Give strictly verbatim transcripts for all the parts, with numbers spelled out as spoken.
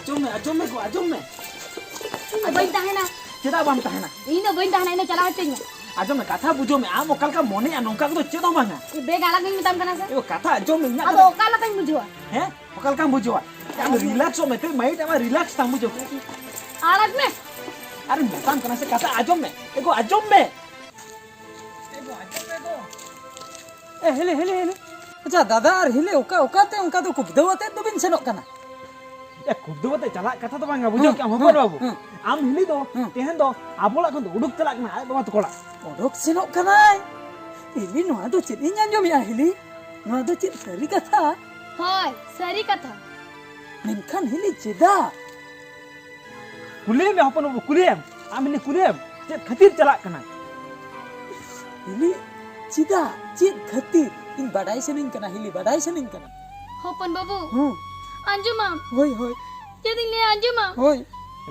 ᱟᱸᱡᱚᱢ ᱢᱮ, ᱟᱸᱡᱚᱢ ᱢᱮ ᱜᱚ, ᱟᱸᱡᱚᱢ ᱢᱮ᱾ ᱤᱧ ᱫᱚ ᱵᱟᱹᱧ ᱛᱟᱦᱮᱱᱟ᱾ ᱪᱮᱫᱟᱜ ᱵᱟᱢ ᱛᱟᱦᱮᱱᱟ? ᱤᱧ ᱫᱚ ᱵᱟᱹᱧ ᱛᱟᱦᱮᱱᱟ, ᱤᱧ ᱫᱚ ᱪᱟᱞᱟᱣ ᱦᱚᱪᱚᱧ ᱢᱮ᱾ ᱟᱸᱡᱚᱢ ᱢᱮ, ᱠᱟᱛᱷᱟ ᱵᱩᱡᱷᱟᱹᱣ ᱢᱮ, ᱟᱢ ᱚᱠᱟ ᱞᱮᱠᱟᱢ ᱢᱚᱱᱮᱭᱟ ᱱᱚᱝᱠᱟ ᱠᱚᱫᱚ ᱪᱮᱫ ᱦᱚᱸ ᱵᱟᱝᱟ᱾ ᱵᱮᱜᱽ ᱟᱲᱟᱜ ᱢᱮᱧ ᱢᱮᱛᱟᱢ ᱠᱟᱱᱟ ᱥᱮ? ᱮ ᱜᱚ, ᱠᱟᱛᱷᱟ ᱟᱸᱡᱚᱢ ᱢᱮ, ᱤᱧᱟᱹᱜ ᱟᱫᱚ ᱠᱟᱛᱷᱟ ᱚᱠᱟ ᱞᱮᱠᱟᱧ ᱵᱩᱡᱷᱟᱹᱣᱟ? ᱦᱮᱸ? ᱚᱠᱟ ᱞᱮᱠᱟᱢ ᱵᱩᱡᱷᱟᱹᱣᱟ? ᱟᱢ ᱨᱤᱞᱟᱠᱥᱚᱜ ᱢᱮ, ᱛᱮ ᱢᱟᱭᱤᱱᱰ ᱟᱢᱟᱜ ᱨᱤᱞᱟᱠᱥ ᱛᱟᱢ, ᱵᱩᱡᱷᱟᱹᱣ? ᱟᱲᱟᱜ ᱢᱮ᱾ ᱟᱨᱮᱧ ᱢᱮᱛᱟᱢ ᱠᱟᱱᱟ ᱥᱮ, ᱠᱟᱛᱷᱟ ᱟᱸᱡᱚᱢ ᱢᱮ᱾ ᱮ ᱜᱚ, ᱟᱸᱡᱚᱢ ᱢᱮ᱾ ᱮ ᱜᱚ, ᱟᱸᱡᱚᱢ ᱢᱮ ᱜᱚ᱾ ᱮ, ᱦᱤᱞᱤ, ᱦᱤᱞᱤ, ᱦᱤᱞᱤ᱾ ᱟᱪᱪᱷᱟ, ᱫᱟᱫᱟ ᱟᱨ ᱦᱤᱞᱤ ᱚᱠᱟ, ᱚᱠᱟᱛᱮ ᱚᱱᱠᱟ ᱫᱚ ᱠᱩᱯᱫᱟᱹᱣ ᱟᱛᱮᱫ ᱫᱚᱵᱤᱱ ᱥᱮᱱᱚᱜ ᱠᱟᱱᱟ? ᱮ, ᱠᱩᱯᱫᱟᱹᱣ ᱟᱛᱮᱫ ᱪᱟᱞᱟᱜ ᱠᱟᱛᱷᱟ ᱫᱚ ᱵᱟᱝᱟ, ᱵᱩᱡᱷᱟᱹᱣ ᱦᱮᱸ, ᱠᱮᱜᱼᱟᱢ ᱦᱚᱯᱚᱱ ᱦᱮᱸ, ᱵᱟᱹᱵᱩ? ᱦᱮᱸ᱾ ᱟᱢ ᱦᱤᱞᱤ ᱫᱚ ᱦᱮᱸ᱾ ᱛᱮᱦᱮᱧ ᱫᱚ ᱟᱵᱚ ᱚᱲᱟᱜ ᱠᱷᱚᱱ ᱫᱚ ᱩᱰᱩᱠ ᱪᱟᱞᱟᱜ ᱠᱟᱱᱟ ᱟᱡ ᱵᱟᱵᱟ ᱛᱟᱠᱚ ᱚᱲᱟᱜ᱾ ᱚᱰᱚᱠ ᱥᱮᱱᱚᱜ ᱠᱟᱱᱟᱭ? ᱦᱤᱞᱤ, ᱱᱚᱣᱟ ᱫᱚ ᱪᱮᱫ ᱤᱧ ᱟᱸᱡᱚᱢᱮᱜᱼᱟ ᱦᱤᱞᱤ? ᱱᱚᱣᱟ ᱫᱚ ᱪᱮᱫ ᱥᱟᱹᱨᱤ ᱠᱟᱛᱷᱟ? ᱦᱳᱭ, ᱥᱟᱹᱨᱤ ᱠᱟᱛᱷᱟ᱾ ᱢᱮᱱᱠᱷᱟᱱ ᱦᱤᱞᱤ ᱪᱮᱫᱟᱜ? ᱠᱩᱞᱤᱭᱮᱢ ᱭᱟ ᱦᱚᱯᱚᱱ ᱵᱟᱹᱵᱩ, ᱠᱩᱞᱤᱭᱮᱢ᱾ ᱟᱢ ᱦᱤᱞᱤ ᱠᱩᱞᱤᱭᱮᱢ, ᱪᱮᱫ ᱠᱷᱟᱹᱛᱤᱨ ᱪᱟᱞᱟᱜ ᱠᱟᱱᱟ? ᱦᱤᱞᱤ, ᱪᱮᱫᱟᱜ? ᱪᱮᱫ ᱠᱷᱟᱹᱛᱤᱨ? ᱤᱧ ᱵᱟᱰᱟᱭ ᱥᱟᱱᱟᱧ ᱠᱟᱱᱟ ᱦᱤᱞᱤ, ᱵᱟᱰᱟᱭ ᱥᱟᱱᱟᱧ ᱠᱟᱱᱟ᱾ ᱦᱚᱯᱚᱱ ᱵᱟᱹᱵᱩ, ᱦᱩᱸ᱾ ᱟᱸᱡᱚᱢᱟᱢ᱾ ᱦᱳᱭ, ᱦᱳᱭ᱾ ᱪᱮᱫ ᱤᱧ ᱞᱟᱹᱭᱟ, ᱟᱸᱡᱚᱢᱟᱢ᱾ ᱦᱳᱭ᱾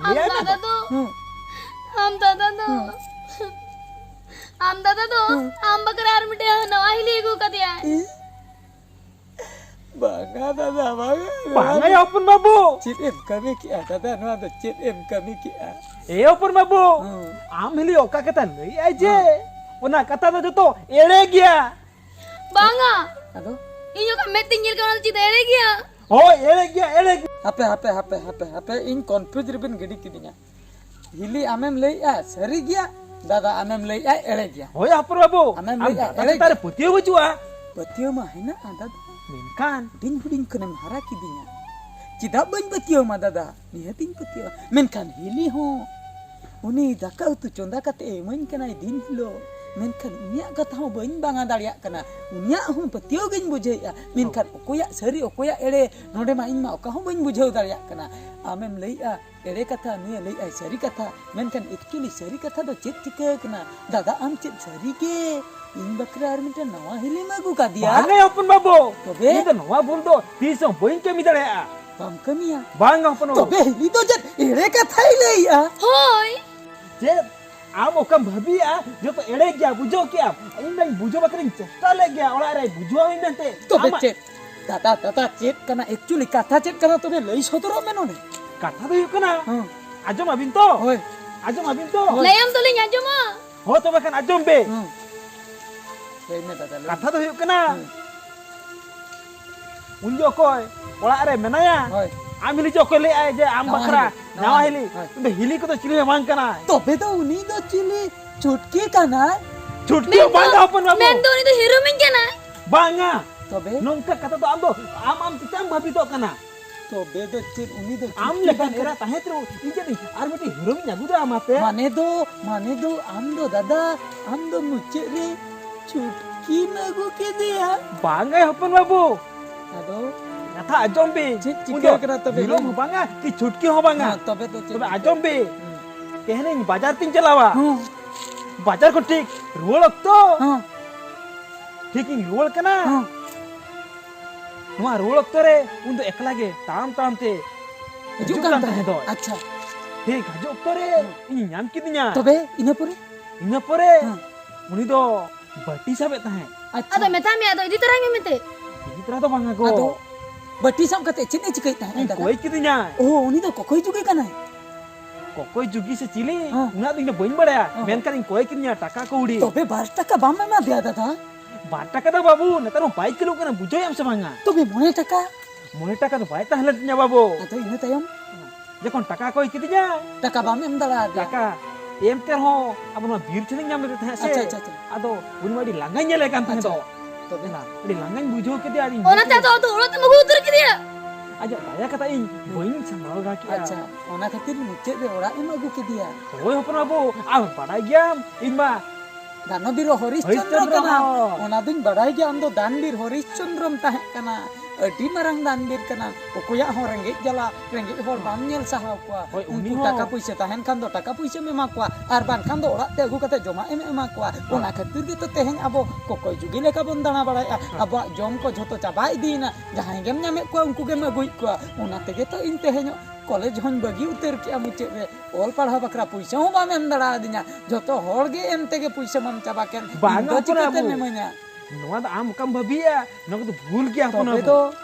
ᱟᱢ ᱞᱟᱹᱭᱟᱭ ᱢᱮ ᱫᱟᱫᱟ ᱛᱚ᱾ ᱫᱚ, ᱦᱩᱸ᱾ ᱟᱢ ᱫᱟᱫᱟ ᱫᱚ, ᱦᱩᱸ᱾ ᱟᱢ ᱫᱟᱫᱟ ᱫᱚ ᱦᱩᱸ᱾ ᱟᱢ ᱵᱟᱠᱷᱨᱟ ᱟᱨ ᱢᱤᱫᱴᱮᱱ ᱱᱟᱣᱟ ᱦᱤᱞᱤ ᱟᱹᱜᱩ ᱠᱟᱫᱮᱭᱟᱭ᱾ ᱤ? ᱵᱟᱝᱟ ᱫᱟᱫᱟ, ᱵᱟᱝᱟ᱾ ᱵᱟᱝᱟ ᱭᱟ ᱦᱚᱯᱚᱱ ᱵᱟᱹᱵᱩ᱾ ᱪᱮᱫ ᱮᱢ ᱠᱟᱹᱢᱤ ᱠᱮᱜᱼᱟ ᱫᱟᱫᱟ? ᱱᱚᱣᱟ ᱫᱚ ᱪᱮᱫ ᱮᱢ ᱠᱟᱹᱢᱤ ᱠᱮᱜᱼᱟ? ᱮ ᱦᱚᱯᱚᱱ ᱵᱟᱹᱵᱩ, ᱦᱩᱸ᱾ ᱟᱢ ᱦᱤᱞᱤ ᱚᱠᱟ ᱠᱟᱛᱷᱟ ᱞᱟᱹᱭᱮᱜᱼᱟᱭ ᱡᱮ, ᱦᱩᱸ᱾ ᱚᱱᱟ ᱠᱟᱛᱷᱟ ᱫᱚ ᱡᱚᱛᱚ ᱮᱲᱮ ᱜᱮᱭᱟ᱾ ᱵᱟᱝᱟ᱾ ᱟᱫᱚ? ᱤᱧ ᱚᱠᱟ ᱢᱮᱫ ᱛᱤᱧ ᱧᱮᱞ ᱠᱟᱱᱟ, ᱚᱱᱟ ᱪᱮᱫ ᱮᱲᱮ ᱜᱮᱭᱟ? ᱦᱳᱭ, ᱮᱲᱮ ᱜᱮᱭᱟ, ᱮᱲᱮ ᱜᱮᱭᱟ᱾ ᱦᱟᱯᱮ, ᱦᱟᱯᱮ, ᱦᱟᱯᱮ, ᱦᱟᱯᱮ, ᱦᱟᱯᱮ, ᱤᱧ ᱠᱚᱱᱯᱷᱤᱭᱩᱡᱽ ᱨᱮᱵᱤᱱ ᱜᱤᱰᱤ ᱠᱤᱫᱤᱧᱟ᱾ ᱦᱤᱞᱤ ᱟᱢᱮᱢ ᱞᱟᱹᱭᱮᱜᱼᱟ ᱥᱟᱹᱨᱤ ᱜᱮᱭᱟ, ᱫᱟᱫᱟ ᱟᱢᱮᱢ ᱞᱟᱹᱭᱮᱜᱼᱟ ᱮᱲᱮ ᱜᱮᱭᱟ᱾ ᱦᱳᱭ ᱦᱚᱯᱚᱱ ᱵᱟᱹᱵᱩ, ᱟᱢᱮᱢ ᱟᱢ ᱞᱟᱹᱭᱮᱜᱼᱟ ᱫᱟᱫᱟ ᱮᱲᱮ ᱪᱮᱛᱟᱱ ᱨᱮ ᱜᱮᱭᱟ᱾ ᱯᱟᱹᱛᱭᱟᱹᱣ ᱵᱟᱹᱪᱩᱜᱼᱟ᱾ ᱯᱟᱹᱛᱭᱟᱹᱣ ᱢᱟ ᱦᱮᱱᱟᱜᱼᱟ ᱫᱟᱫᱟ᱾ ᱢᱮᱱᱠᱷᱟᱱ ᱦᱩᱰᱤᱧ ᱦᱩᱰᱤᱧ ᱠᱷᱚᱱᱮᱢ ᱦᱟᱨᱟ ᱠᱤᱫᱤᱧᱟ᱾ ᱪᱮᱫᱟᱜ ᱵᱟᱹᱧ ᱯᱟᱹᱛᱭᱟᱹᱣ ᱟᱢᱟ ᱫᱟᱫᱟ? ᱱᱤᱦᱟᱹᱛᱤᱧ ᱯᱟᱹᱛᱭᱟᱹᱣᱟ᱾ ᱢᱮᱱᱠᱷᱟᱱ ᱦᱤᱞᱤ ᱦᱚᱸ ᱩᱱᱤ ᱫᱟᱠᱟ ᱩᱛᱩ ᱪᱚᱸᱫᱟ ᱠᱟᱛᱮ ᱮ ᱤᱢᱟᱹᱧ ᱠᱟᱱᱟᱭ ᱫᱤᱱ ᱦᱤᱞᱳᱜ, ᱢᱮᱱᱠᱷᱟᱱ ᱩᱱᱤᱭᱟᱜ ᱠᱟᱛᱷᱟ ᱦᱚᱸ ᱵᱟᱹᱧ ᱵᱟᱝᱟ ᱫᱟᱲᱮᱭᱟᱜ ᱠᱟᱱᱟ᱾ ᱩᱱᱤᱭᱟᱜ ᱦᱚᱸ ᱯᱟᱹᱛᱭᱟᱹᱣ ᱜᱤᱧ ᱵᱩᱡᱷᱟᱹᱣᱮᱫᱼᱟ, ᱢᱮᱱᱠᱷᱟᱱ ᱚᱠᱚᱭᱟᱜ ᱥᱟᱹᱨᱤ ᱚᱠᱚᱭᱟᱜ ᱮᱲᱮ, ᱱᱚᱰᱮ ᱢᱟ ᱤᱧ ᱢᱟ ᱚᱠᱟ ᱦᱚᱸ ᱵᱟᱹᱧ ᱵᱩᱡᱷᱟᱹᱣ ᱫᱟᱲᱮᱭᱟᱜ ᱠᱟᱱᱟ᱾ ᱟᱢᱮᱢ ᱞᱟᱹᱭᱮᱫᱼᱟ ᱮᱲᱮ ᱠᱟᱛᱷᱟ, ᱱᱩᱭᱮ ᱞᱟᱹᱭᱮᱫᱼᱟᱭ ᱥᱟᱹᱨᱤ ᱠᱟᱛᱷᱟ, ᱢᱮᱱᱠᱷᱟᱱ actually ᱥᱟᱹᱨᱤ ᱠᱟᱛᱷᱟ ᱫᱚ ᱪᱮᱫ ᱪᱤᱠᱟᱹ ᱟᱠᱟᱱᱟ? ᱫᱟᱫᱟ, ᱟᱢ ᱪᱮᱫ ᱥᱟᱹᱨᱤ ᱜᱮ ᱤᱧ ᱵᱟᱠᱷᱨᱟ ᱟᱨ ᱢᱤᱫᱴᱮᱱ ᱱᱟᱣᱟ ᱦᱤᱞᱤᱢ ᱟᱹᱜᱩ ᱠᱟᱫᱮᱭᱟ? ᱵᱟᱝᱟ ᱦᱚᱯᱚᱱ ᱵᱟᱹᱵᱩ, ᱛᱚᱵᱮ? ᱤᱧ ᱫᱚ ᱱᱚᱣᱟ ᱵᱷᱩᱞ ᱫᱚ ᱛᱤᱥ ᱦᱚᱸ ᱵᱟᱹᱧ ᱠᱟᱹᱢᱤ ᱫᱟᱲᱮᱭᱟᱜᱼᱟ᱾ ᱵᱟᱢ ᱠᱟᱹᱢᱤᱭᱟ? ᱵᱟᱝᱟ ᱦᱚᱯᱚᱱ ᱵᱟᱹᱵᱩ᱾ ᱛᱚᱵᱮ ᱦᱤᱞᱤ ᱫᱚ ᱪᱮᱫ ᱮᱲᱮ ᱠᱟᱛᱷᱟᱭ ᱞᱟᱹᱭᱮᱜᱼᱟ? ᱦᱳᱭ᱾ ᱪᱮᱫ? ᱟᱢ ᱚᱠᱟᱢ ᱵᱷᱟᱹᱵᱤᱭᱮᱜᱼᱟ? ᱡᱚᱛᱚ ᱮᱲᱮ ᱜᱮᱭᱟ, ᱵᱩᱡᱷᱟᱹᱣ ᱠᱮᱜᱼᱟᱢ᱾ ᱤᱧ ᱢᱟᱧ ᱵᱩᱡᱷᱟᱹᱣ ᱵᱟᱠᱷᱨᱟᱧ ᱪᱮᱥᱴᱟ ᱞᱮᱫ ᱜᱮᱭᱟ ᱚᱲᱟᱜ ᱨᱮ ᱵᱩᱡᱷᱟᱹᱣᱟᱹᱧ ᱢᱮᱱᱛᱮ᱾ ᱛᱚᱵᱮ ᱟᱢᱟᱜ ᱪᱮᱫ? ᱫᱟᱫᱟ, ᱫᱟᱫᱟ, ᱪᱮᱫ ᱠᱟᱱᱟ? Actually ᱠᱟᱛᱷᱟ ᱪᱮᱫ ᱠᱟᱱᱟ? ᱛᱚᱵᱮ ᱞᱟᱹᱭ ᱥᱚᱫᱚᱨᱚᱜ ᱢᱮ ᱱᱚᱰᱮ᱾ ᱠᱟᱛᱷᱟ ᱫᱚ ᱦᱩᱭᱩᱜ ᱠᱟᱱᱟ, ᱦᱮᱸ᱾ ᱟᱸᱡᱚᱢ ᱟᱵᱤᱱ ᱛᱚ? ᱦᱳᱭ᱾ ᱟᱸᱡᱚᱢ ᱟᱵᱤᱱ ᱛᱚ? ᱦᱳᱭ᱾ ᱞᱟᱹᱭᱟᱢ ᱫᱚᱞᱤᱧ ᱟᱸᱡᱚᱢᱟ᱾ ᱦᱳ, ᱛᱚᱵᱮ ᱠᱷᱟᱱ ᱟᱸᱡᱚᱢ ᱵᱮ᱾ ᱦᱮᱸ᱾ ᱞᱟᱹᱭ ᱢᱮ ᱫᱟᱫᱟ, ᱞᱟᱹᱭ ᱢᱮ᱾ ᱠᱟᱛᱷᱟ ᱫᱚ ᱦᱩᱭᱩᱜ ᱠᱟᱱᱟ, ᱦᱮᱸ᱾ ᱩᱱᱤ ᱫᱚ ᱚᱠᱚᱭ ᱚᱲᱟᱜ ᱨᱮ ᱢᱮᱱᱟᱭᱟ? ᱦᱳᱭ᱾ ᱟᱢ ᱦᱤᱞᱤ ᱪᱚ ᱚᱠᱚᱭ ᱞᱟᱹᱭᱟᱭ ᱡᱮ ᱟᱢ ᱱᱟᱣᱟ ᱵᱟᱠᱷᱨᱟ ᱦᱤᱞᱤ, ᱱᱟᱣᱟ ᱱᱟᱣᱟ ᱦᱤᱞᱤ? ᱦᱤᱞᱤ᱾ ᱦᱳᱭ᱾ ᱩᱱᱤ ᱫᱚ ᱦᱤᱞᱤ ᱠᱚᱫᱚ ᱪᱤᱞᱤ ᱦᱚᱸ ᱵᱟᱝ ᱠᱟᱱᱟᱭ᱾ ᱛᱚᱵᱮ ᱫᱚ ᱩᱱᱤ ᱫᱚ ᱪᱤᱞᱤ? ᱪᱷᱩᱴᱠᱤ ᱠᱟᱱᱟᱭ᱾ ᱪᱷᱩᱴᱠᱤ ᱢᱮᱱᱫᱚ, ᱵᱟᱝ ᱦᱚᱯᱚᱱ ᱵᱟᱹᱵᱩ᱾ ᱢᱮᱱᱫᱚ ᱩᱱᱤ ᱫᱚ ᱦᱤᱨᱳᱢᱤᱧ ᱠᱟᱱᱟᱭ᱾ ᱵᱟᱝᱟ᱾ ᱛᱚᱵᱮ? ᱱᱚᱝᱠᱟ ᱠᱟᱛᱷᱟ ᱫᱚ ᱟᱢ ᱫᱚ ᱟᱢ ᱟᱢ ᱪᱮᱫᱟᱜ ᱮᱢ ᱵᱷᱟᱵᱤᱛᱚᱜ ᱠᱟᱱᱟ? ᱛᱚᱵᱮ ᱫᱚ ᱪᱮᱫ ᱩᱱᱤ ᱫᱚ ᱟᱢ ᱪᱷᱩᱴᱠᱤ ᱞᱮᱠᱟᱱ ᱠᱟᱱ ᱮᱨᱟ ᱛᱟᱦᱮᱸ ᱛᱮᱦᱚᱸ ᱤᱧ ᱪᱮᱫ ᱤᱧ ᱟᱨ ᱢᱤᱫᱴᱤᱡ ᱦᱤᱨᱳᱢᱤᱧ ᱟᱹᱜᱩ ᱫᱟᱲᱮᱭᱟᱢᱟ ᱛᱮ? ᱢᱟᱱᱮ ᱫᱚ, ᱢᱟᱱᱮ ᱫᱚ ᱟᱢ ᱫᱚ ᱫᱟᱫᱟ, ᱟᱢ ᱫᱚ ᱢᱩᱪᱟᱹᱫ ᱨᱮ ᱪᱷᱩᱴᱠᱤᱢ ᱟᱹᱜᱩ ᱠᱮᱫᱮᱭᱟ᱾ ᱵᱟᱝ ᱜᱮ ᱦᱚᱯᱚᱱ ᱵᱟᱹᱵᱩ᱾ ᱟᱫᱚ ᱠᱟᱛᱷᱟ ᱟᱸᱡᱚᱢ ᱵᱤᱱ᱾ ᱪᱮᱫ ᱩᱱ ᱪᱤᱠᱟᱹ ᱫᱚ ᱠᱟᱱᱟ ᱛᱚᱵᱮ? ᱦᱤᱨᱳ ᱦᱚᱸ ᱵᱟᱝᱟ ᱠᱤ ᱪᱷᱩᱴᱠᱤ ᱦᱚᱸ ᱵᱟᱝᱟ᱾ ᱦᱮᱸ, ᱛᱚᱵᱮ ᱫᱚ ᱪᱮᱫ ᱛᱚᱵᱮ ᱪᱤᱠᱟᱹ? ᱟᱸᱡᱚᱢ ᱵᱤᱱ᱾ ᱦᱮᱸ᱾ ᱛᱮᱦᱮᱧ ᱤᱧ ᱵᱟᱡᱟᱨ ᱛᱤᱧ ᱪᱟᱞᱟᱣᱟ᱾ ᱦᱮᱸ᱾ ᱵᱟᱡᱟᱨ ᱠᱷᱚᱱ ᱴᱷᱤᱠ ᱨᱩᱣᱟᱹᱲ ᱚᱠᱛᱚ ᱦᱮᱸ᱾ ᱴᱷᱤᱠ ᱤᱧ ᱨᱩᱣᱟᱹᱲ ᱠᱟᱱᱟ᱾ ᱦᱮᱸ᱾ ᱱᱚᱣᱟ ᱨᱩᱣᱟᱹᱲ ᱚᱠᱛᱚ ᱨᱮ ᱩᱱ ᱫᱚ ᱮᱠᱞᱟ ᱜᱮ ᱛᱟᱲᱟᱢ ᱛᱟᱲᱟᱢ ᱛᱮ ᱦᱤᱡᱩᱜ ᱦᱤᱡᱩᱜ ᱠᱟᱱ ᱠᱟᱱ ᱛᱟᱦᱮᱸ᱾ ᱛᱟᱦᱮᱸ ᱫᱚᱭ᱾ ᱟᱪᱪᱷᱟ᱾ ᱴᱷᱤᱠ ᱦᱤᱡᱩᱜ ᱚᱠᱛᱚ ᱨᱮ ᱦᱮᱸ᱾ ᱤᱧ ᱧᱟᱢ ᱠᱤᱫᱤᱧᱟ᱾ ᱛᱚᱵᱮ ᱤᱱᱟᱹ ᱯᱚᱨᱮ? ᱤᱱᱟᱹ ᱯᱚᱨᱮ ᱦᱮᱸ᱾ ᱩᱱᱤ ᱫᱚ ᱵᱟᱹᱴᱤ ᱥᱟᱵᱮᱫ ᱛᱟᱦᱮᱸᱫ᱾ ᱟᱪᱪᱷᱟ᱾ ᱟᱫᱚ ᱢᱮᱛᱟᱭ ᱢᱮ, ᱟᱫᱚ ᱤᱫᱤ ᱛᱟᱨᱟᱭ ᱢᱮ ᱢᱮᱱᱛᱮ᱾ ᱤᱫᱤ ᱛᱟᱨᱟ ᱫᱚ ᱵᱟᱝᱟ ᱜᱚ᱾ ᱟᱫᱚ ᱵᱟᱹᱴᱤ ᱥᱟᱵ ᱠᱟᱛᱮ ᱪᱮᱫ ᱮ ᱪᱤᱠᱟᱹᱭᱮᱫ ᱛᱟᱦᱮᱸᱫ ᱤᱧ ᱫᱟᱫᱟ? ᱠᱚᱭ ᱠᱤᱫᱤᱧᱟᱭ᱾ ᱚ, ᱩᱱᱤ ᱫᱚ ᱠᱚᱠᱚᱭ ᱡᱩᱜᱤ ᱠᱟᱱᱟᱭ? ᱠᱚᱠᱚᱭ ᱡᱩᱜᱤ ᱥᱮ ᱪᱤᱞᱤ? ᱦᱮᱸ᱾ ᱩᱱᱟᱹᱜ ᱫᱚ ᱤᱧ ᱫᱚ ᱵᱟᱹᱧ ᱵᱟᱲᱟᱭᱟ᱾ ᱦᱮᱸ᱾ ᱢᱮᱱᱠᱷᱟᱱ ᱤᱧ ᱠᱚᱭ ᱠᱤᱫᱤᱧᱟ ᱴᱟᱠᱟ ᱠᱚ ᱦᱩᱲᱤ᱾ ᱛᱚᱵᱮ ᱵᱟᱨ ᱴᱟᱠᱟ ᱵᱟᱢ ᱮᱢᱟ ᱫᱮᱭᱟ ᱫᱟᱫᱟ? ᱵᱟᱨ ᱴᱟᱠᱟ ᱫᱚ ᱵᱟᱹᱵᱩ, ᱱᱮᱛᱟᱨ ᱦᱚᱸ ᱵᱟᱭ ᱠᱤᱞᱳᱜ ᱠᱟᱱᱟ, ᱵᱩᱡᱷᱟᱹᱣᱮᱫ ᱟᱢ ᱥᱮ ᱵᱟᱝᱟ? ᱛᱚᱵᱮ ᱢᱚᱬᱮ ᱴᱟᱠᱟ? ᱢᱚᱬᱮ ᱴᱟᱠᱟ ᱫᱚ ᱵᱟᱭ ᱛᱟᱦᱮᱸ ᱞᱮᱱ ᱛᱤᱧᱟ ᱵᱟᱹᱵᱩ᱾ ᱟᱫᱚ ᱤᱱᱟᱹ ᱛᱟᱭᱚᱢ? ᱡᱚᱠᱷᱚᱱ ᱴᱟᱠᱟ ᱠᱚᱭ ᱠᱤᱫᱤᱧᱟ᱾ ᱴᱟᱠᱟ ᱵᱟᱢ ᱮᱢ ᱫᱟᱲᱮ ᱟᱫᱮᱭᱟ? ᱴᱟᱠᱟ ᱮᱢ ᱛᱮ ᱨᱮᱦᱚᱸ ᱟᱵᱚ ᱱᱚᱣᱟ ᱵᱤᱨ ᱴᱷᱮᱱᱤᱧ ᱧᱟᱢ ᱞᱮᱫᱮ ᱛᱟᱦᱮᱸᱫ ᱥᱮ᱾ ᱟᱪᱪᱷᱟ, ᱟᱪᱪᱷᱟ, ᱟᱪᱪᱷᱟ᱾ ᱟᱫᱚ ᱩᱱᱤ ᱢᱟ ᱟᱹᱰᱤ ᱞᱟᱸᱜᱟᱧ ᱧᱮᱞᱮ ᱠᱟᱱ ᱛᱟᱦᱮᱸ ᱟᱪᱪᱷᱟ᱾ ᱫᱚ᱾ ᱛᱚᱵᱮ? ᱦᱮᱸ, ᱟᱹᱰᱤ ᱞᱟᱸᱜᱟᱧ ᱵᱩᱡᱷᱟᱹᱣ ᱠᱮᱫᱮᱭᱟ ᱟᱨ ᱤᱧ ᱚᱱᱟᱛᱮ ᱟᱫᱚ, ᱟᱫᱚ ᱚᱲᱟᱜ ᱛᱮᱢ ᱟᱹᱜᱩ ᱩᱛᱟᱹᱨ ᱠᱮᱫᱮᱭᱟ? ᱟᱡᱟᱜ ᱫᱟᱭᱟ ᱠᱟᱛᱷᱟ ᱤᱧ ᱵᱟᱹᱧ ᱥᱟᱢᱵᱲᱟᱣ ᱫᱟᱲᱮ ᱠᱮᱫᱼᱟ᱾ ᱟᱪᱪᱷᱟ, ᱚᱱᱟ ᱠᱷᱟᱹᱛᱤᱨ ᱢᱩᱪᱟᱹᱫ ᱨᱮ ᱚᱲᱟᱜ ᱮᱢ ᱟᱹᱜᱩ ᱠᱮᱫᱮᱭᱟ? ᱦᱳᱭ ᱦᱚᱯᱚᱱ ᱵᱟᱹᱵᱩ, ᱟᱨ ᱵᱟᱰᱟᱭ ᱜᱮᱭᱟᱢ ᱤᱧ ᱢᱟ ᱫᱟᱱᱚᱵᱤᱨ ᱦᱚᱨᱤᱥ ᱪᱚᱱᱫᱨᱚ ᱦᱚᱨᱤᱥ ᱪᱚᱱᱫᱨᱚ ᱠᱟᱱᱟ᱾ ᱦᱚᱸ᱾ ᱚᱱᱟ ᱫᱩᱧ ᱵᱟᱰᱟᱭ ᱜᱮᱭᱟ, ᱟᱢ ᱫᱚ ᱫᱟᱱᱵᱤᱨ ᱦᱚᱨᱤᱥ ᱪᱚᱱᱫᱨᱚᱢ ᱛᱟᱦᱮᱸ ᱠᱟᱱᱟ᱾ ᱟᱹᱰᱤ ᱢᱟᱨᱟᱝ ᱫᱟᱱᱵᱤᱨ ᱠᱟᱱᱟ᱾ ᱚᱠᱚᱭᱟᱜ ᱦᱚᱸ ᱨᱮᱸᱜᱮᱡ ᱡᱟᱞᱟ, ᱨᱮᱸᱜᱮᱡ ᱦᱚᱲ ᱵᱟᱢ ᱧᱮᱞ ᱥᱟᱦᱟᱣ ᱠᱚᱣᱟ᱾ ᱦᱳᱭ, ᱩᱱᱤ ᱩᱱᱠᱩ ᱦᱚᱸ᱾ ᱴᱟᱠᱟ ᱯᱩᱭᱥᱟᱹ ᱛᱟᱦᱮᱱ ᱠᱷᱟᱱ ᱫᱚ ᱴᱟᱠᱟ ᱯᱩᱭᱥᱟᱹᱢ ᱮᱢᱟ ᱠᱚᱣᱟ, ᱟᱨ ᱵᱟᱝᱠᱷᱟᱱ ᱫᱚ ᱚᱲᱟᱜ ᱛᱮ ᱟᱹᱜᱩ ᱠᱟᱛᱮ ᱡᱚᱢᱟᱜ ᱮᱢ ᱮᱢᱟ ᱠᱚᱣᱟ᱾ ᱦᱳᱭ᱾ ᱚᱱᱟ ᱠᱷᱟᱹᱛᱤᱨ ᱜᱮᱛᱚ ᱛᱮᱦᱮᱧ ᱟᱵᱚ ᱠᱚᱠᱚᱭ ᱡᱩᱜᱤ ᱞᱮᱠᱟ ᱵᱚᱱ ᱫᱟᱬᱟ ᱵᱟᱲᱟᱭᱮᱫᱼᱟ᱾ ᱦᱳᱭ᱾ ᱟᱵᱚᱣᱟᱜ ᱡᱚᱢ ᱠᱚ ᱡᱷᱚᱛᱚ ᱪᱟᱵᱟ ᱤᱫᱤᱭᱮᱱᱟ᱾ ᱡᱟᱦᱟᱸᱭ ᱜᱮᱢ ᱧᱟᱢᱮᱫ ᱠᱚᱣᱟ, ᱩᱱᱠᱩ ᱜᱮᱢ ᱟᱹᱜᱩᱭᱮᱫ ᱠᱚᱣᱟ᱾ ᱚᱱᱟ ᱛᱮᱜᱮ ᱛᱚ ᱤᱧ ᱛᱮᱦᱮᱧ ᱠᱚᱞᱮᱡᱽ ᱦᱚᱸᱧ ᱵᱟᱹᱜᱤ ᱩᱛᱟᱹᱨ ᱠᱮᱜᱼᱟ ᱢᱩᱪᱟᱹᱫ ᱨᱮ᱾ ᱚᱞ ᱯᱟᱲᱦᱟᱣ ᱵᱟᱠᱷᱨᱟ ᱯᱩᱭᱥᱟᱹ ᱦᱚᱸ ᱵᱟᱢ ᱮᱢ ᱫᱟᱲᱮ ᱟᱹᱫᱤᱧᱟ᱾ ᱡᱷᱚᱛᱚ ᱦᱚᱲ ᱜᱮ ᱮᱢ ᱛᱮᱜᱮ ᱯᱩᱭᱥᱟᱹ ᱢᱟᱢ ᱪᱟᱵᱟ ᱠᱮᱫ᱾ ᱵᱟᱝ ᱤᱧ ᱫᱚ ᱦᱚᱯᱚᱱ ᱪᱤᱠᱟᱹᱛᱮᱢ ᱵᱟᱹᱵᱩ᱾ ᱤᱢᱟᱹᱧᱟ? ᱱᱚᱣᱟ ᱫᱚ ᱟᱢ ᱚᱠᱟᱢ ᱵᱷᱟᱹᱵᱤᱭᱮᱜᱼᱟ? ᱱᱚᱣᱟ ᱠᱚᱫᱚ ᱵᱷᱩᱞ ᱜᱮᱭᱟ ᱦᱚᱯᱚᱱ ᱛᱚᱵᱮ ᱵᱟᱹᱵᱩ᱾ ᱫᱚ,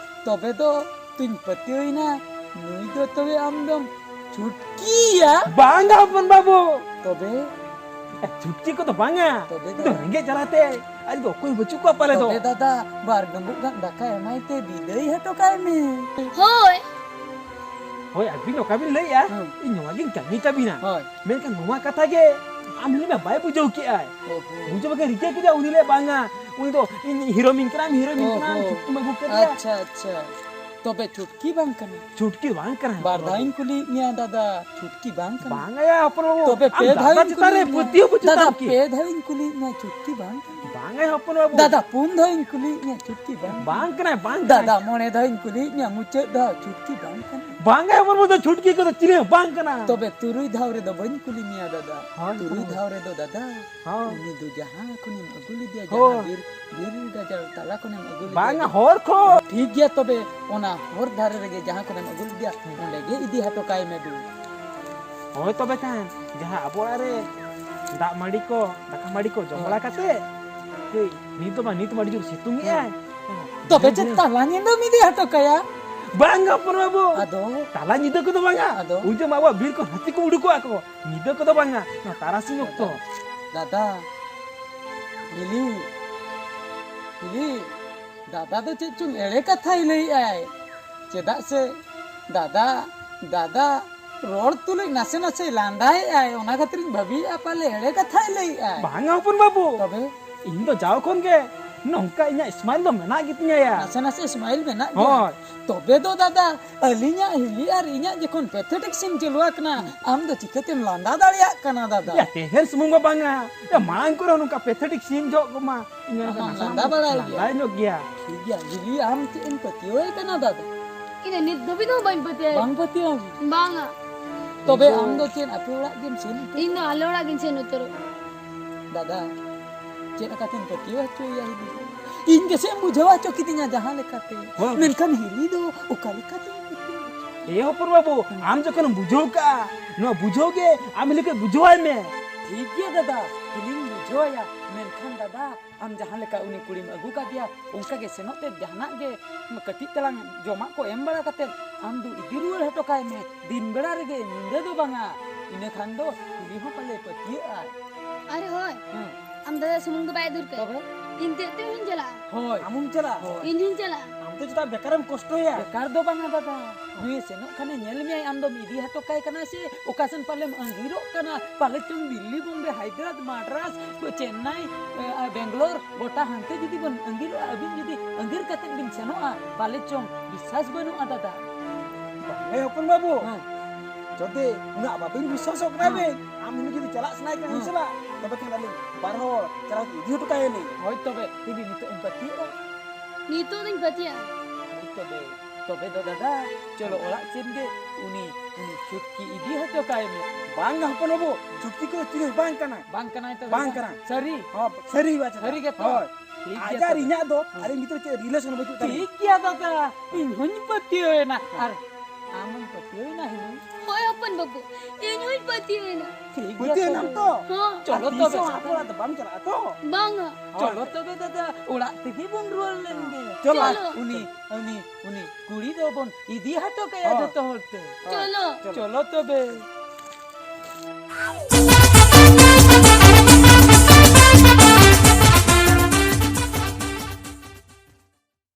ᱛᱚᱵᱮ ᱫᱚ ᱛᱩᱧ ᱯᱟᱹᱛᱭᱟᱹᱣᱮᱱᱟ᱾ ᱱᱩᱭ ᱫᱚ ᱛᱚᱵᱮ ᱟᱢ ᱫᱚᱢ ᱪᱷᱩᱴᱠᱤᱭᱟ? ᱵᱟᱝᱟ ᱦᱚᱯᱚᱱ ᱵᱟᱹᱵᱩ᱾ ᱛᱚᱵᱮ? ᱮ, ᱪᱷᱩᱴᱠᱤ ᱠᱚᱫᱚ ᱵᱟᱝᱟ᱾ ᱛᱚᱵᱮ ᱫᱚ? ᱤᱧ ᱫᱚ ᱨᱮᱸᱜᱮᱡ ᱡᱟᱞᱟᱛᱮ ᱟᱡ ᱫᱚ ᱚᱠᱚᱭ ᱦᱚᱸ ᱵᱟᱹᱪᱩᱜ ᱠᱚᱣᱟ ᱯᱟᱞᱮ ᱫᱚ᱾ ᱛᱚᱵᱮ ᱫᱟᱫᱟ, ᱵᱟᱨ ᱰᱩᱸᱵᱩᱜ ᱜᱟᱱ ᱫᱟᱠᱟ ᱮᱢᱟᱭ ᱛᱮ ᱵᱤᱫᱟᱹᱭ ᱦᱚᱴᱚ ᱠᱟᱭ ᱢᱮ᱾ ᱦᱳᱭ᱾ ᱦᱳᱭ, ᱟᱹᱵᱤᱱ ᱚᱠᱟ ᱵᱤᱱ ᱞᱟᱹᱭᱮᱜᱼᱟ? ᱦᱩᱸ᱾ ᱤᱧ ᱱᱚᱣᱟ ᱜᱤᱧ ᱠᱟᱹᱢᱤ ᱛᱟᱹᱵᱤᱱᱟ᱾ ᱦᱳᱭ᱾ ᱢᱮᱱᱠᱷᱟᱱ ᱱᱚᱣᱟ ᱠᱟᱛᱷᱟ ᱜᱮ ᱟᱢ ᱦᱤᱞᱤ ᱢᱟ ᱵᱟᱭ ᱵᱩᱡᱷᱟᱹᱣ ᱠᱮᱜᱼᱟᱭ᱾ ᱚᱦᱚ᱾ ᱵᱩᱡᱷᱟᱹᱣ ᱵᱟᱠᱷᱟᱱ ᱨᱤᱠᱟᱹ ᱠᱮᱫᱟ, ᱩᱱᱤ ᱞᱟᱹᱭ, "ᱵᱟᱝᱟ, ᱩᱱᱤ ᱫᱚ ᱤᱧ ᱦᱤᱨᱳᱢᱤᱧ ᱠᱟᱱᱟ, ᱟᱢ ᱦᱤᱨᱳᱢᱤᱧ ᱠᱟᱱᱟ, ᱟᱢ ᱚᱦᱚ᱾ ᱪᱷᱩᱴᱠᱤᱢ ᱟᱹᱜᱩ ᱠᱮᱫᱮᱭᱟ?" ᱟᱪᱪᱷᱟ, ᱟᱪᱪᱷᱟ᱾ ᱛᱚᱵᱮ ᱪᱷᱩᱴᱠᱤ ᱵᱟᱝ ᱠᱟᱱᱟ? ᱪᱷᱩᱴᱠᱤ ᱵᱟᱝ ᱠᱟᱱᱟ, ᱵᱟᱨ ᱦᱚᱯᱚᱱ ᱫᱷᱟᱣ ᱵᱟᱹᱵᱩ᱾ ᱤᱧ ᱠᱩᱞᱤᱭᱮᱫ ᱢᱮᱭᱟ ᱫᱟᱫᱟ, ᱪᱷᱩᱴᱠᱤ ᱵᱟᱝ ᱠᱟᱱᱟ? ᱵᱟᱝᱟ ᱭᱟ, ᱦᱚᱯᱚᱱ ᱵᱟᱹᱵᱩ᱾ ᱛᱚᱵᱮ ᱟᱢ ᱯᱮ ᱫᱷᱟᱣ ᱫᱟᱫᱟ ᱤᱧ ᱪᱮᱛᱟᱱ ᱨᱮ ᱠᱩᱞᱤᱭᱮᱫ ᱢᱮᱭᱟ᱾ ᱯᱟᱹᱛᱭᱟᱹᱣ ᱵᱟᱹᱪᱩᱜ ᱫᱟᱫᱟ, ᱛᱟᱢ ᱠᱤ? ᱯᱮ ᱫᱷᱟᱣ ᱤᱧ ᱠᱩᱞᱤᱭᱮᱫ ᱢᱮᱭᱟ, ᱪᱷᱩᱴᱠᱤ ᱵᱟᱝ ᱠᱟᱱᱟ? ᱵᱟᱝᱟ ᱭᱟ, ᱦᱚᱯᱚᱱ ᱵᱟᱹᱵᱩ᱾ ᱫᱟᱫᱟ, ᱯᱩᱱ ᱫᱷᱟᱣ ᱤᱧ ᱠᱩᱞᱤᱭᱮᱫ ᱢᱮᱭᱟ, ᱪᱷᱩᱴᱠᱤ ᱵᱟᱝ ᱠᱟᱱᱟ? ᱵᱟᱝ ᱠᱟᱱᱟ, ᱵᱟᱝ ᱠᱟᱱᱟ᱾ ᱫᱟᱫᱟ, ᱢᱚᱬᱮ ᱫᱷᱟᱣ ᱤᱧ ᱠᱩᱞᱤᱭᱮᱫ ᱢᱮᱭᱟ, ᱢᱩᱪᱟᱹᱫ ᱫᱷᱟᱣ ᱪᱷᱩᱴᱠᱤ ᱵᱟᱝ ᱠᱟᱱᱟ? ᱵᱟᱝᱟ ᱭᱟ, ᱦᱚᱯᱚᱱ ᱵᱟᱹᱵᱩ, ᱫᱚ ᱪᱷᱩᱴᱠᱤ ᱠᱚᱫᱚ ᱪᱤᱞᱤ ᱦᱚᱸ ᱵᱟᱝ ᱠᱟᱱᱟ᱾ ᱛᱚᱵᱮ ᱛᱩᱨᱩᱭ ᱫᱷᱟᱣ ᱨᱮᱫᱚ ᱵᱟᱹᱧ ᱠᱩᱞᱤ ᱢᱮᱭᱟ ᱫᱟᱫᱟ᱾ ᱦᱳᱭ, ᱛᱩᱨᱩᱭ ᱦᱳᱭ᱾ ᱫᱷᱟᱣ ᱨᱮᱫᱚ ᱫᱟᱫᱟ, ᱦᱳᱭ᱾ ᱩᱱᱤ ᱫᱚ ᱡᱟᱦᱟᱸ ᱠᱷᱚᱱᱮᱢ ᱟᱹᱜᱩ ᱞᱮᱫᱮᱭᱟ, ᱦᱳᱭ᱾ ᱡᱟᱦᱟᱸ ᱵᱤᱨ, ᱵᱤᱨ ᱜᱟᱡᱟᱲ ᱛᱟᱞᱟ ᱠᱷᱚᱱᱮᱢ ᱟᱹᱜᱩ ᱞᱮᱫᱮᱭᱟ ᱵᱟᱝᱟ, ᱫᱟᱫᱟ᱾ ᱦᱚᱨ ᱠᱷᱚᱱ᱾ ᱴᱷᱤᱠ ᱜᱮᱭᱟ, ᱛᱚᱵᱮ ᱚᱱᱟ ᱦᱚᱨ ᱫᱷᱟᱨᱮ ᱨᱮᱜᱮ ᱡᱟᱦᱟᱸ ᱠᱷᱚᱱᱮᱢ ᱟᱹᱜᱩ ᱞᱮᱫᱮᱭᱟ, ᱦᱩᱸ᱾ ᱚᱸᱰᱮ ᱜᱮ ᱤᱫᱤ ᱦᱚᱴᱚ ᱠᱟᱭ ᱢᱮ ᱫᱩ᱾ ᱦᱳᱭ, ᱛᱚᱵᱮ ᱠᱷᱟᱱ ᱡᱟᱦᱟᱸ ᱟᱵᱚ ᱚᱲᱟᱜ ᱨᱮ ᱫᱟᱜ ᱢᱟᱹᱰᱤ ᱠᱚ, ᱫᱟᱠᱟ ᱢᱟᱹᱰᱤ ᱠᱚ ᱡᱚᱢ ᱦᱳᱭ᱾ ᱵᱟᱲᱟ ᱠᱟᱛᱮ, ᱦᱳᱭ, ᱱᱤᱛ ᱫᱚ ᱵᱟᱝ, ᱱᱤᱛ ᱢᱟ ᱟᱹᱰᱤ ᱡᱳᱨ ᱥᱤᱛᱩᱝ ᱮᱜᱼᱟᱭ᱾ ᱦᱩᱸ᱾ ᱛᱚᱵᱮ ᱪᱮᱫ ᱛᱟᱞᱟ ᱧᱤᱫᱟᱹᱢ ᱤᱫᱤ ᱦᱚᱴᱚ ᱠᱟᱭᱟ? ᱵᱟᱝ ᱜᱟᱯᱚᱱ ᱵᱟᱹᱵᱩ᱾ ᱟᱫᱚ? ᱛᱟᱞᱟ ᱧᱤᱫᱟᱹ ᱠᱚᱫᱚ ᱵᱟᱝᱟ᱾ ᱟᱫᱚ? ᱩᱱ ᱡᱚᱢ ᱟᱵᱚᱣᱟᱜ ᱵᱤᱨ ᱠᱚ ᱦᱟᱹᱛᱤ ᱠᱚ ᱩᱰᱩᱠᱚᱜᱼᱟ ᱠᱚ᱾ ᱧᱤᱫᱟᱹ ᱠᱚᱫᱚ ᱵᱟᱝᱟ, ᱱᱚᱣᱟ ᱛᱟᱨᱟᱥᱤᱧ ᱚᱠᱛᱚ᱾ ᱫᱟᱫᱟ, ᱦᱤᱞᱤ, ᱦᱤᱞᱤ, ᱫᱟᱫᱟ ᱫᱚ ᱪᱮᱫ ᱪᱚᱝ ᱮᱲᱮ ᱠᱟᱛᱷᱟᱭ ᱞᱟᱹᱭᱮᱜᱼᱟᱭ᱾ ᱪᱮᱫᱟᱜ ᱥᱮ ᱫᱟᱫᱟ, ᱫᱟᱫᱟ ᱨᱚᱲ ᱛᱩᱞᱩᱡ ᱱᱟᱥᱮ ᱱᱟᱥᱮ ᱞᱟᱸᱫᱟᱭᱮᱜᱼᱟᱭ, ᱚᱱᱟ ᱠᱷᱟᱹᱛᱤᱨᱤᱧ ᱵᱷᱟᱹᱵᱤᱭᱮᱜᱼᱟ ᱯᱟᱞᱮ ᱮᱲᱮ ᱠᱟᱛᱷᱟᱭ ᱞᱟᱹᱭᱮᱜᱼᱟᱭ᱾ ᱵᱟᱝᱟ ᱦᱚᱯᱚᱱ ᱵᱟᱹᱵᱩ᱾ ᱛᱚᱵᱮ? ᱤᱧ ᱫᱚ ᱡᱟᱣ ᱠᱷᱚᱱ ᱜᱮ ᱱᱚᱝᱠᱟ ᱤᱧᱟᱹᱜ smile ᱫᱚ ᱢᱮᱱᱟᱜ ᱜᱮᱛᱤᱧᱟ ᱭᱟ᱾ ᱱᱟᱥᱮ ᱱᱟᱥᱮ smile ᱢᱮᱱᱟᱜ ᱜᱮᱭᱟ᱾ ᱦᱳᱭ᱾ ᱛᱚᱵᱮ ᱫᱚ ᱫᱟᱫᱟ, ᱟᱹᱞᱤᱧᱟᱜ ᱦᱤᱞᱤ ᱟᱨ ᱤᱧᱟᱜ ᱡᱚᱠᱷᱚᱱ pathetic scene ᱪᱟᱹᱞᱩ ᱟᱠᱟᱱᱟ, ᱟᱢ ᱫᱚ ᱪᱤᱠᱟᱹᱛᱮᱢ ᱞᱟᱸᱫᱟ ᱫᱟᱲᱮᱭᱟᱜ ᱠᱟᱱᱟ ᱫᱟᱫᱟ? ᱭᱟ, ᱛᱮᱦᱮᱧ ᱥᱩᱢᱩᱝ ᱢᱟ ᱵᱟᱝᱟ, ᱭᱟ, ᱢᱟᱲᱟᱝ ᱠᱚᱨᱮ ᱦᱚᱸ ᱱᱚᱝᱠᱟ pathetic scene ᱡᱚᱦᱚᱜ ᱠᱚᱢᱟ ᱤᱧ ᱦᱚᱸ ᱟᱢ ᱱᱟᱥᱮ ᱞᱟᱸᱫᱟ ᱱᱟᱜ ᱵᱟᱲᱟᱭ ᱞᱟᱸᱫᱟ ᱜᱮᱭᱟ᱾ ᱧᱚᱜ ᱜᱮᱭᱟ᱾ ᱴᱷᱤᱠ ᱜᱮᱭᱟ, ᱦᱤᱞᱤ, ᱟᱢ ᱪᱮᱫ ᱮᱢ ᱯᱟᱹᱛᱭᱟᱹᱣ ᱟᱭ ᱠᱟᱱᱟ ᱫᱟᱫᱟ? ᱤᱧ ᱫᱚ ᱱᱤᱛ ᱫᱷᱟᱹᱵᱤᱡ ᱦᱚᱸ ᱵᱟᱹᱧ ᱯᱟᱹᱛᱭᱟᱹᱣ᱾ ᱵᱟᱝ ᱯᱟᱹᱛᱭᱟᱹᱣ? ᱵᱟᱝᱟ᱾ ᱛᱚᱵᱮ ᱤᱧ ᱫᱚ ᱟᱢ ᱫᱚ ᱪᱮᱫ ᱟᱯᱮ ᱚᱲᱟᱜ ᱜᱮᱢ ᱥᱮᱱ ᱩᱛᱟᱹᱨᱚᱜ? ᱤᱧ ᱫᱚ ᱟᱞᱮ ᱚᱲᱟᱜ ᱜᱤᱧ ᱥᱮᱱ ᱩᱛᱟᱹᱨᱚᱜ᱾ ᱫᱟᱫᱟ, ᱪᱮᱫ ᱞᱮᱠᱟᱛᱤᱧ ᱯᱟᱹᱛᱭᱟᱹᱣ ᱦᱚᱪᱚᱭᱮᱭᱟ ᱤᱧ ᱫᱚ? ᱤᱧ ᱜᱮᱥᱮ ᱮᱢ ᱵᱩᱡᱷᱟᱹᱣ ᱦᱚᱪᱚ ᱠᱤᱫᱤᱧᱟ ᱡᱟᱦᱟᱸ ᱞᱮᱠᱟᱛᱮ᱾ ᱦᱳᱭ᱾ ᱢᱮᱱᱠᱷᱟᱱ ᱦᱤᱞᱤ ᱫᱚ ᱚᱠᱟ ᱞᱮᱠᱟᱛᱤᱧ ᱯᱟᱹᱛᱭᱟᱹᱣ ᱦᱚᱪᱚᱭᱟ? ᱮ ᱦᱚᱯᱚᱱ ᱵᱟᱹᱵᱩ, ᱟᱢ ᱡᱚᱠᱷᱚᱱᱮᱢ ᱵᱩᱡᱷᱟᱹᱣ ᱠᱟᱜᱼᱟ, ᱱᱚᱣᱟ ᱵᱩᱡᱷᱟᱹᱣ ᱜᱮ ᱟᱢ ᱞᱮᱠᱟ ᱵᱩᱡᱷᱟᱹᱣᱟᱭ ᱢᱮ᱾ ᱴᱷᱤᱠ ᱜᱮᱭᱟ ᱫᱟᱫᱟ, ᱦᱤᱞᱤᱧ ᱵᱩᱡᱷᱟᱹᱣ ᱦᱳᱭᱟ, ᱢᱮᱱᱠᱷᱟᱱ ᱫᱟᱫᱟ, ᱟᱢ ᱡᱟᱦᱟᱸ ᱞᱮᱠᱟ ᱩᱱᱤ ᱠᱩᱲᱤᱢ ᱟᱹᱜᱩ ᱠᱟᱫᱮᱭᱟ, ᱚᱱᱠᱟ ᱜᱮ ᱥᱮᱱᱚᱜ ᱛᱮ ᱡᱟᱦᱟᱱᱟᱜ ᱜᱮ ᱠᱟᱹᱴᱤᱡ ᱛᱟᱞᱟᱝ ᱡᱚᱢᱟᱜ ᱠᱚ ᱮᱢ ᱵᱟᱲᱟ ᱠᱟᱛᱮᱫ ᱟᱢ ᱫᱚ ᱤᱫᱤ ᱨᱩᱣᱟᱹᱲ ᱦᱚᱴᱚ ᱠᱟᱭ ᱢᱮ᱾ ᱫᱤᱱ ᱵᱮᱲᱟ ᱨᱮᱜᱮ, ᱧᱤᱫᱟᱹ ᱫᱚ ᱵᱟᱝᱟ᱾ ᱤᱱᱟᱹ ᱠᱷᱟᱱ ᱫᱚ ᱩᱱᱤ ᱦᱚᱸ ᱯᱟᱞᱮ ᱯᱟᱹᱛᱭᱟᱹᱜ ᱟᱭ᱾ ᱟᱨᱮ ᱦᱳᱭ, ᱦᱮᱸ᱾ ᱟᱢ ᱫᱟᱫᱟ ᱥᱩᱢᱩᱝ ᱫᱚ ᱵᱟᱭ ᱫᱩᱨ ᱠᱟᱭᱟ᱾ ᱛᱚᱵᱮ? ᱤᱧ ᱛᱮᱫ ᱛᱮ ᱦᱚᱸᱧ ᱪᱟᱞᱟᱜᱼᱟ᱾ ᱦᱳᱭ᱾ ᱟᱢ ᱦᱚᱸᱢ ᱪᱟᱞᱟᱜᱼᱟ? ᱦᱳᱭ᱾ ᱤᱧ ᱦᱚᱸᱧ ᱪᱟᱞᱟᱜᱼᱟ᱾ ᱟᱢ ᱫᱚ ᱪᱮᱫᱟᱜ ᱵᱮᱠᱟᱨᱮᱢ ᱠᱚᱥᱴᱚᱭᱟ? ᱵᱮᱠᱟᱨ ᱫᱚ ᱵᱟᱝᱟ ᱫᱟᱫᱟ, ᱱᱩᱭ ᱥᱮᱱᱚᱜ ᱠᱷᱟᱱᱮ ᱧᱮᱞ ᱢᱮᱭᱟᱭ, ᱟᱢ ᱫᱚᱢ ᱤᱫᱤ ᱦᱚᱴᱚ ᱠᱟᱭ ᱠᱟᱱᱟ ᱥᱮ ᱚᱠᱟ ᱥᱮᱱ ᱯᱟᱞᱮᱢ ᱟᱸᱜᱤᱨᱚᱜ ᱠᱟᱱᱟ, ᱯᱟᱞᱮ ᱪᱚᱝ ᱫᱤᱞᱞᱤ, ᱵᱚᱢᱵᱮ, ᱦᱟᱭᱫᱨᱟᱵᱟᱫᱽ, ᱢᱟᱰᱨᱟᱥ, ᱪᱮᱱᱱᱟᱭ, ᱮ, ᱟᱨ ᱵᱮᱝᱜᱟᱞᱳᱨ, ᱜᱚᱴᱟ ᱦᱟᱱᱛᱮ ᱡᱩᱫᱤ ᱵᱚᱱ ᱟᱸᱜᱤᱨᱚᱜᱼᱟ, ᱟᱹᱵᱤᱱ ᱡᱩᱫᱤ ᱟᱸᱜᱤᱨ ᱠᱟᱛᱮᱫ ᱵᱤᱱ ᱥᱮᱱᱚᱜᱼᱟ, ᱯᱟᱞᱮ ᱪᱚᱝ ᱵᱤᱥᱥᱟᱥ ᱵᱟᱹᱱᱩᱜᱼᱟ ᱫᱟᱫᱟ᱾ ᱦᱮᱸ ᱦᱚᱯᱚᱱ ᱵᱟᱹᱵᱩ, ᱦᱮᱸ᱾ ᱡᱩᱫᱤ ᱩᱱᱟᱹᱜ ᱵᱟᱵᱤᱱ ᱵᱤᱥᱥᱟᱥᱚᱜ ᱠᱟᱱᱟ ᱦᱮᱸ᱾ ᱵᱤᱱ, ᱟᱢ ᱩᱱᱤ ᱡᱩᱫᱤ ᱪᱟᱞᱟᱜ ᱥᱟᱱᱟᱭᱮᱫ ᱠᱟᱱᱟ ᱦᱮᱸ᱾ ᱥᱮ ᱵᱟᱝ, ᱛᱚᱵᱮ ᱠᱷᱟᱱ ᱟᱹᱞᱤᱧ ᱵᱟᱨ ᱦᱚᱲ ᱪᱟᱞᱟᱣ ᱠᱟᱛᱮ ᱤᱫᱤ ᱦᱚᱴᱚ ᱠᱟᱭᱟᱞᱤᱧ᱾ ᱦᱳᱭ ᱛᱚᱵᱮ, ᱛᱤᱱ ᱱᱤᱛᱚᱜ ᱮᱢ ᱯᱟᱹᱛᱭᱟᱹᱜᱼᱟ? ᱱᱤᱛᱚᱜ ᱫᱚᱧ ᱯᱟᱹᱛᱭᱟᱹᱜᱼᱟ᱾ ᱦᱳᱭ ᱛᱚᱵᱮ, ᱛᱚᱵᱮ ᱫᱚ ᱫᱟᱫᱟ, ᱪᱚᱞᱚ ᱚᱲᱟᱜ ᱥᱮᱱ ᱜᱮ ᱩᱱᱤ, ᱩᱱᱤ ᱪᱷᱩᱴᱠᱤ ᱤᱫᱤ ᱦᱚᱴᱚ ᱠᱟᱭ ᱢᱮ᱾ ᱵᱟᱝ ᱦᱚᱯᱚᱱ ᱵᱟᱹᱵᱩ, ᱪᱷᱩᱴᱠᱤ ᱠᱚᱫᱚ ᱪᱤᱞᱤ ᱦᱚᱸ ᱵᱟᱝ ᱠᱟᱱᱟᱭ᱾ ᱵᱟᱝ ᱠᱟᱱᱟᱭ ᱛᱚᱵᱮ? ᱵᱟᱝ ᱠᱟᱱᱟᱭ᱾ ᱥᱟᱹᱨᱤ? ᱦᱚᱸ, ᱥᱟᱹᱨᱤ ᱵᱟᱪᱷᱟ᱾ ᱥᱟᱹᱨᱤ ᱜᱮᱛᱚ? ᱦᱳᱭ᱾ ᱴᱷᱤᱠ ᱜᱮᱭᱟ ᱟᱡᱟᱨ ᱛᱚᱵᱮ᱾ ᱤᱧᱟᱜ ᱫᱚ ᱦᱮᱸ᱾ ᱟᱨ ᱤᱧ ᱵᱷᱤᱛᱨᱤ ᱪᱮᱫ relation ᱵᱟᱹᱪᱩᱜ ᱛᱟᱹᱞᱤᱧ᱾ ᱴᱷᱤᱠ ᱜᱮᱭᱟ ᱫᱟᱫᱟ, ᱤᱧ ᱦᱚᱸᱧ ᱯᱟᱹᱛᱭᱟᱹᱣ ᱮᱱᱟ᱾ ᱟᱨ ᱟᱢ ᱦᱚᱸᱢ ᱯᱟᱹᱛᱭᱟᱹᱣ ᱮᱱᱟ ᱦᱤᱞᱤ? ᱦᱳᱭ ᱦᱚᱯᱚᱱ ᱵᱟᱹᱵᱩ, ᱤᱧ ᱦᱚᱸᱧ ᱯᱟᱹᱛᱭᱟᱹᱣ ᱮᱱᱟ᱾ ᱴᱷᱤᱠ ᱜᱮᱭᱟ ᱯᱟᱹᱛᱭᱟᱹᱣ ᱮᱱᱟᱢ ᱛᱚᱵᱮ᱾ ᱛᱚ? ᱦᱚᱸ᱾ ᱪᱚᱞᱚ ᱟᱨ ᱛᱤᱥ ᱛᱚᱵᱮ ᱦᱚᱸ ᱥᱟᱱᱛᱟᱲ᱾ ᱟᱯᱚᱱ ᱚᱲᱟᱜ ᱫᱚ ᱵᱟᱢ ᱪᱟᱞᱟᱜᱼᱟ ᱛᱚ? ᱵᱟᱝᱟ᱾ ᱦᱳᱭ᱾ ᱪᱚᱞᱚ ᱛᱚᱵᱮ ᱫᱟᱫᱟ, ᱚᱲᱟᱜ ᱛᱮᱜᱮ ᱵᱚᱱ ᱨᱩᱣᱟᱹᱲ ᱞᱮᱱ ᱜᱮ᱾ ᱪᱚᱞᱚ᱾ ᱪᱚᱞᱚ᱾ ᱩᱱᱤ, ᱩᱱᱤ, ᱩᱱᱤ ᱠᱩᱲᱤ ᱫᱚ ᱵᱚᱱ ᱤᱫᱤ ᱦᱚᱴᱚ ᱠᱟᱭᱟ ᱦᱳᱭ᱾ ᱡᱚᱛᱚ ᱦᱚᱲ ᱛᱮ᱾ ᱦᱳᱭ᱾ ᱪᱚᱞᱚ᱾ ᱪᱚᱞᱚ᱾ ᱪᱚᱞᱚ ᱛᱚᱵᱮ᱾